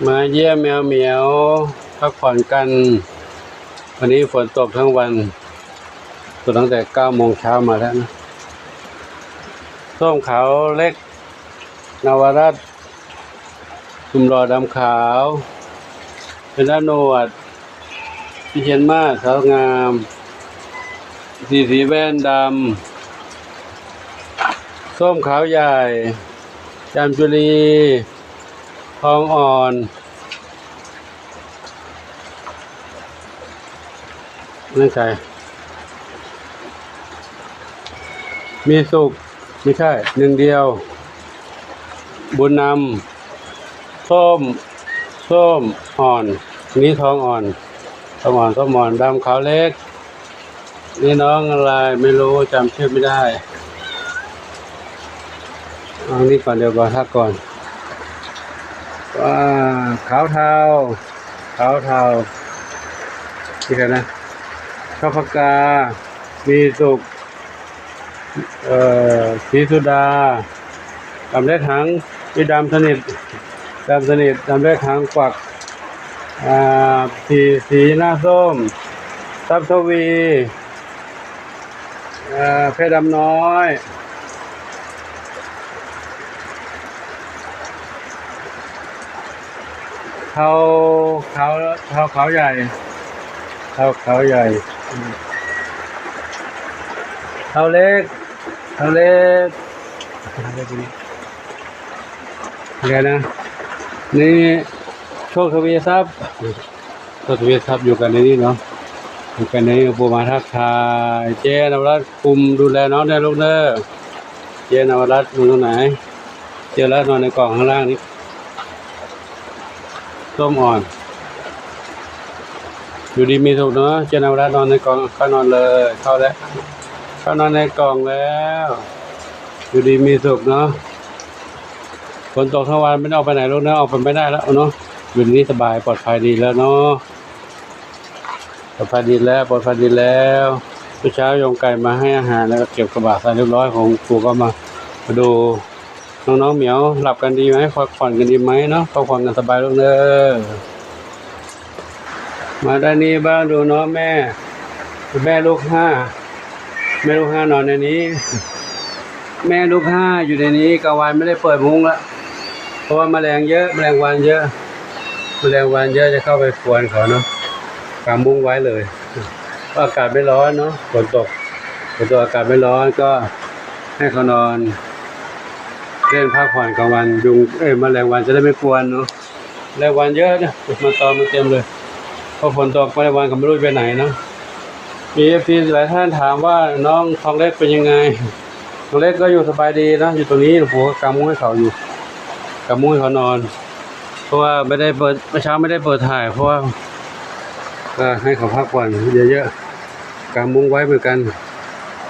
ມາຢ້ຽມແມວໝຽວ ພັກຜ່ອນກັນ. ວັນນີ້ຝົນຕົກທັງວັນ, ຕົກຕັ້ງແຕ່ເກົ້າໂມງເຊົ້າມາແລ້ວນະ. ສົ້ມຂາວເລັກ ນະວະລັດ ໜຸ່ມຫຼໍ່ດຳຂາວ ເປັນຕາໜວດ ພິເຊນມາກ ສາວງາມ ສີ ສີແວ່ນດຳ. ສົ້ມຂາວໃຫຍ່ ຈາມຈຸລີ ທອງອ່ອນ. ນັ້ນໃຄ? ມີສຸກ ມີໃຄ ໜຶ່ງດຽວ ບຸນນຳ. ສົ້ມ ສົ້ມອ່ອນ ນີ້ທອງອ່ອນ ທອງອ່ອນ ສົ້ມອ່ອນ ດຳຂາວເລັກ. ນີ້ນ້ອງອະໄລ ໄມ່ຮູ້ ຈຳຊື່ໄມ່ໄດ້. ເອົານີ້ກ່ອນ ດຽວກ່ອນ ພັກກ່ອນ. ວ້າ ຂາວເທົາ ຂາວເທົາ ນີ້ກັນນະ ຊອບພະກາ ມີສຸກ ເອີ ສີສຸດາ ດຳເລັກຫາງ ມີດຳສະໜິດ ດຳສະໜິດ ດຳເລັກຫາງກວັກ ອາ ສີ ສີໜ້າສົ້ມ ຊັບທະວີ ອາ ເພດດຳນ້ອຍ ເທົາ ເທົາ ເທົາຂາວໃຫຍ່ ເທົາຂາວໃຫຍ່ ເທົາເລັກ ເທົາເລັກ ເດນະ ນີ້ໂຊກທະວີຊັບ ໂຊກທະວີຊັບ ຢູ່ກັນໃນນີ້ເນາະ ຢູ່ກັນໃນນີ້. ປູມາທັກທາຍ ເຈ້ນະວະລັດ ຄຸມດູແລນ້ອງແດ່ລູກເດີ. ເຈ້ນະວະລັດ ນອນຕາງໃນ? ເຈ້ນະວະລັດນອນໃນກ່ອງຂ້າງລ່າງນີ້ ສົ້ມອ່ອນ. ຢູ່ດີມີສຸກເນາະ ເຈ້ນະວະລັດນອນໃນກ່ອງ ເຂົ້ານອນເລີຍ ເຂົ້າແລ້ວ ເຂົ້ານອນໃນກ່ອງແລ້ວ ຢູ່ດີມີສຸກເນາະ. ຝົນຕົກທັງວັນ ໄມ່ໄດ້ອອກໄປໄຫນລູກເນາະ ອອກໄປໄມ່ໄດ້ແລ້ວເນາະ ຢູ່ໃນນີ້ສະບາຍ ປອດໄພດີແລ້ວເນາະ ປອດໄພດີແລ້ວ ປອດໄພດີແລ້ວ. ເຊົ້າເຊົ້າ ໂຍມໄກ່ມາໃຫ້ອາຫານ ແລ້ວກໍເກັບກະບະໃສ່ຮຽບຮ້ອຍ ຂອງປູກໍມາ ມາດູ ນ້ອງໆ ໝຽວ ຫຼັບກັນດີໄໝ? ພັກຜ່ອນກັນດີໄໝເນາະ? ພັກຜ່ອນກັນສະບາຍລົງເດີ. ມາດ້ານນີ້ບ້າງດູເນາະແມ່. ແມ່ລູກຫ້າ ແມ່ລູກຫ້ານອນໃນນີ້. ແມ່ລູກຫ້າຢູ່ໃນນີ້. ກາງວັນໄມ່ໄດ້ເປີດມຸ້ງລະ ເພາະວ່າມະແລງເຍອະ ມະແລງວັນເຍອະ ມະແລງວັນເຍອະ ຈະເຂົ້າໄປກວນເຂົາເນາະ. ກາງມຸ້ງໄວ້ເລີຍ ເພາະອາກາດໄມ່ຮ້ອນເນາະ ຝົນຕົກ ຝົນຕົກອາກາດໄມ່ຮ້ອນ ກໍໃຫ້ເຂົານອນ ເລ່ນພັກຜ່ອນກາງວັນ ຍຸງ ເອີຍ ມະແລງວັນຈະໄດ້ໄມ່ກວນເນາະ. ແມລງວັນເຍອະນະ ມາຕອມມາເຕັມເລີຍ ເພາະຝົນຕົກ ແມລງວັນກໍໄມ່ຮູ້ໄປໄຫນເນາະ. ມີເອັຟຊີຫຼາຍທ່ານຖາມວ່ານ້ອງທອງເລັກເປັນຍັງໄງ? ທອງເລັກກໍຢູ່ສະບາຍດີເນາະ ຢູ່ຕົງນີ້ ປູກໍກາງມຸ້ງໃຫ້ເຂົາຢູ່ ກາງມຸ້ງໃຫ້ເຂົານອນ ເພາະວ່າໄມ່ໄດ້ເປີດ ເມື່ອເຊົ້າໄມ່ໄດ້ເປີດຖ່າຍ ເພາະວ່າ ກໍໃຫ້ເຂົາພັກຜ່ອນເຍອະໆ ກາງມຸ້ງໄວ້ເໝືອນກັນ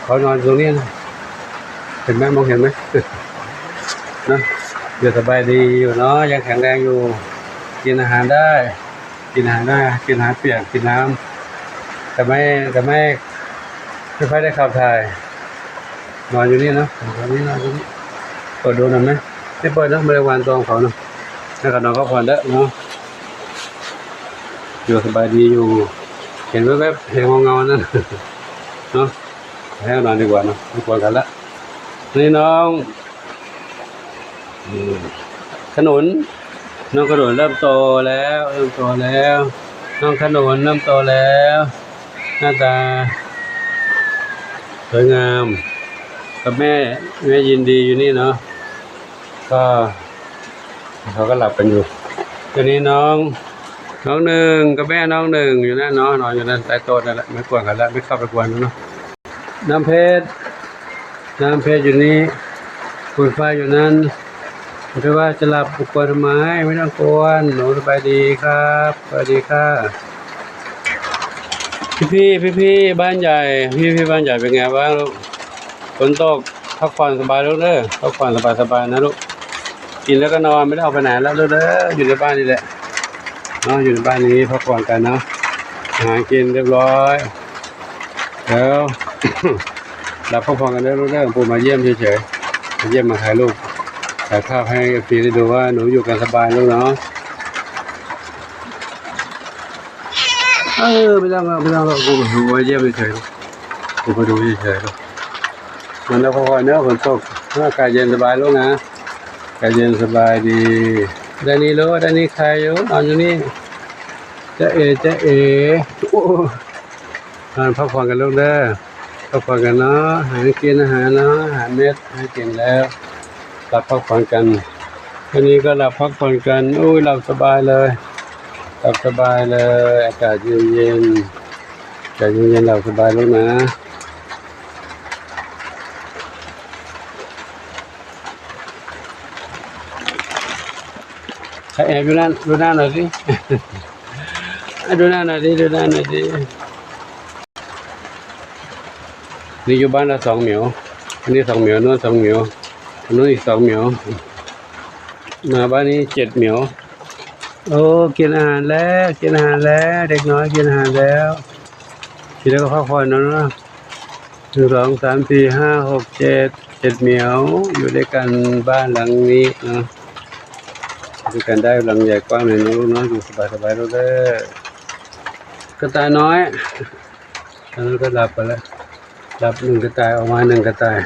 ເຂົານອນຢູ່ຕົງນີ້ນະ ເຫັນໄໝ? ມອງເຫັນໄໝ? ເນາະ ຢູ່ສະບາຍດີຢູ່ເນາະ ຍັງແຂງແຮງຢູ່ ກິນອາຫານໄດ້ ກິນອາຫານໄດ້ ກິນອາຫານປຽກ ກິນນ້ຳ ແຕ່ໄມ່ ແຕ່ໄມ່ ໄມ່ຄ່ອຍໄດ້ຂັບຖ່າຍ ນອນຢູ່ນີ້ເນາະ ນອນຢູ່ນີ້ ນອນຢູ່ນີ້. ເປີດດູໜ່ອຍໄໝ? ໄດ້ເປີດເນາະ ບໍ່ໄດ້ວານຕອງເຂົາເນາະ ໃຫ້ເຂົານອນພັກຜ່ອນເດີເນາະ. ຢູ່ສະບາຍດີຢູ່ ເຫັນແວບໆ ເຫັນເງົາໆ ນັ້ນເນາະ ໃຫ້ເຂົານອນດີກວ່າເນາະ ມັນກວນກັນລະ. ນີ້ນ້ອງ ອືມ ຂະໜູນ ນ້ອງຂະໜູນເລີ່ມໂຕແລ້ວ ເລີ່ມໂຕແລ້ວ ນ້ອງຂະໜູນເລີ່ມໂຕແລ້ວ ໜ້າຕາສວຍງາມ ກັບແມ່ ແມ່ຍິນດີຢູ່ນີ້ເນາະ ກໍ ເຂົາກໍຫຼັບກັນຢູ່. ດຽວນີ້ນ້ອງ ນ້ອງໜຶ່ງກັບແມ່ນ້ອງໜຶ່ງຢູ່ນັ້ນເນາະ ນອນຢູ່ນັ້ນໃຕ້ໂຕະນັ້ນແຫຼະ ໄມ່ກວນເຂົາລະ ໄມ່ເຂົ້າໄປກວນເນາະ. ນ້ຳເພັດ ນ້ຳເພັດຢູ່ນີ້ ປູນຟ້າຢູ່ນັ້ນ ບໍ່ໄດ້ວ່າຈະຫຼັບ ໄປກວນທຳໄມ? ໄມ່ຕ້ອງກວນ. ໂອ້ ສະບາຍດີຄັບ ສະບາຍດີຄ່ະ. ພີ່ໆ ພີ່ໆ ບ້ານໃຫຍ່ ພີ່ໆ ບ້ານໃຫຍ່ເປັນໄງບ້າງລູກ? ຝົນຕົກ ພັກຜ່ອນສະບາຍລູກເດີ ພັກຜ່ອນສະບາຍໆ ນະລູກ. ກິນແລ້ວກໍນອນ ໄມ່ໄດ້ອອກໄປໄຫນລະລູກເດີ ຢູ່ໃນບ້ານນີ້ແຫຼະເນາະ ຢູ່ໃນບ້ານນີ້ ພັກຜ່ອນກັນເນາະ. ອາຫານກິນຮຽບຮ້ອຍ ແລ້ວ ຫຼັບພັກຜ່ອນກັນເດີລູກເດີ. ປູມາຢ້ຽມເສີຍໆ ມາຢ້ຽມມາຖ່າຍຮູບ ຖ່າຍພາບໃຫ້ເອັຟຊີໄດ້ດູວ່າໜູຢູ່ກັນສະບາຍລູກເນາະ. ເອີ ໄປລອງ ໄປລອງ ກູມາດູເຢັນເສີຍ ກູມາດູເຢັນເສີຍ ມັນແລ້ວຄ່ອຍເນີ ຝົນຕົກ ອາກາດເຢັນສະບາຍໂລດນະ ອາກາດເຢັນສະບາຍດີ. ໄດ້ນີ້ໂລດ ໄດ້ນີ້ໄຂ່ຢູ່ ນອນຢູ່ນີ້ ຈະເອ ຈະເອ ໂອ້ ນອນພັກຜ່ອນກັນລູກເດີ ພັກຜ່ອນກັນເນາະ ຫາກິນອາຫານເນາະ ອາຫານເມັດ ຫາກິນແລ້ວ ຫຼັບພັກຜ່ອນກັນ ຄືນນີ້ກໍຫຼັບພັກຜ່ອນກັນ ໂອ້ຍ ຫຼັບສະບາຍເລີຍ ຫຼັບສະບາຍເລີຍ ອາກາດເຢັນໆ ອາກາດເຢັນໆ ຫຼັບສະບາຍລູກນະ. ໃຄແອບຢູ່ນັ້ນ ດູໜ້າໜ້ອຍຊິ ດູໜ້າໜ້ອຍຊິ ດູໜ້າໜ້ອຍຊິ. ນີ້ຢູ່ບ້ານລະສອງໝຽວ ອັນນີ້ສອງໝຽວ ໂນ້ນສອງໝຽວ ໂນ້ນອີກສອງໝຽວ ມາບ້ານນີ້ເຈັດໝຽວ. ໂອ້ ກິນອາຫານແລ້ວ ກິນອາຫານແລ້ວ ເດັກນ້ອຍກິນອາຫານແລ້ວ ກິນແລ້ວກໍພັກຜ່ອນເນາະ. ໜຶ່ງ ສອງ ສາມ ສີ່ ຫ້າ ຫົກ ເຈັດ ເຈັດໝຽວ ຢູ່ດ້ວຍກັນບ້ານຫຼັງນີ້ເນາະ ຢູ່ດ້ວຍກັນໄດ້ ຫຼັງໃຫຍ່ກວ້າງເລີຍເນາະລູກເນາະ ຢູ່ສະບາຍໆ ໂລດເດີ. ກະຕ່າຍນ້ອຍ ອັນນັ້ນກໍຫຼັບໄປແລ້ວ ຫຼັບໜຶ່ງກະຕ່າຍ ອອກມາໜຶ່ງກະຕ່າຍ.